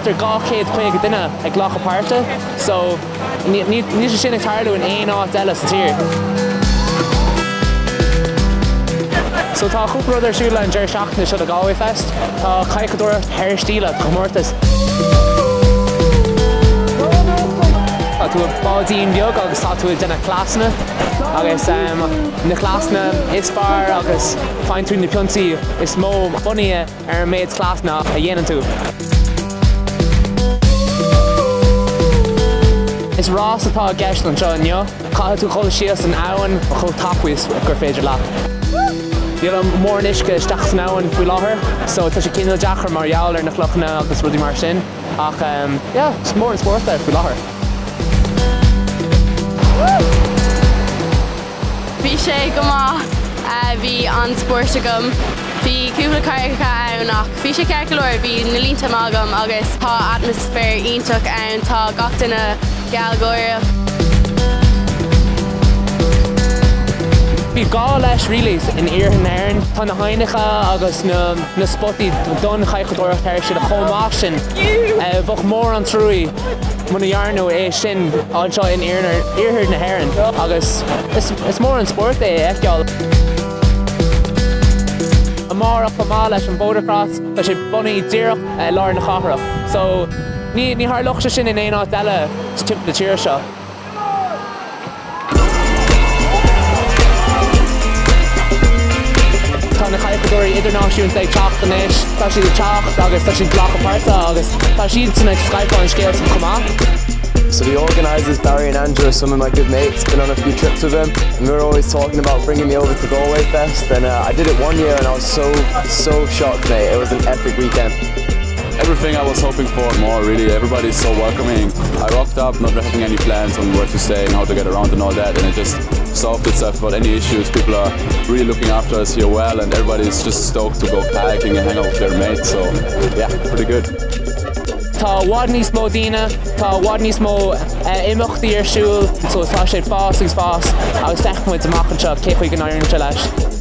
thart ar 250 duine ag glacadh páirte so níl sé sin ag tarlú in aon áit eile sa tír. So tá cúpla rud ar siúl an deireadh seachtaine seo do Galway Fest. Tá cadhcadóireacht thar stíle comórtas. Tá tú i báidín beag agus tá tú ag déanamh cleasanna agus na cleasanna is fearr agus faigheann tú na pointí is mó bunaithe ar an méid cleasanna a dhéanann tú. Is rás atá i gceist anseo inniu, caithfidh tú dul síos an abhainn chomh tapaidh is gur féidir leat. Níl an mórán uisce isteach san abhainn faoi láthair, so tá sé cineál deacair mar gheall ar na clochanna agus rudaí mar sin ach yeah, is mór an spórt é faoi láthair. Bhí sé go maith bhí an-spórt agam. Bhí cúpla carraigeacha ann ach bhí sé ceart go leor, bhí na línte maith agam agus tá atmaisféar iontach ann, tá gach duine gealgháireach. Bhí gá leis really in iarthar na hÉireann. Tá na haibhneacha agus na na spotaí don chadhcadóireacht thar stíle chomh maith sin. Bheadh mór an trua muna ndearnadh é sin anseo in iarthar na hÉireann agus is mór an spórt é a fheiceáil. Amárach chomh maith leis an Boatercross, tá sé bunaithe díreach i lár na cathrach. So ní ní tharlódh sé sin in aon áit eile timpeall na tíre seo. Tá na cadhcadóirí idirnáisiúnta ag teacht anois, tá siad ag teacht agus tá siad ag glacadh páirte agus tá siad ag scaipeadh an scéal chomh maith. So the organisers, Barry and Andrew, are some of my good mates. Been on a few trips with them, and we were always talking about bringing me over to Galway Fest. And uh, I did it one year, and I was so, so shocked, mate. It was an epic weekend. Everything I was hoping for and more, really. Everybody's so welcoming. I rocked up, not having any plans on where to stay and how to get around and all that, and it just solved itself without any issues. People are really looking after us here well, and everybody's just stoked to go kayaking and hang out with their mates. So, yeah, pretty good. Tá i bhfad níos mó daoine, tá i bhfad níos mó imeachtaí ar siúl, so tá sé ag fás agus fás agus feicfimid amach anseo cé chaoi go n-éiríonn sé leis.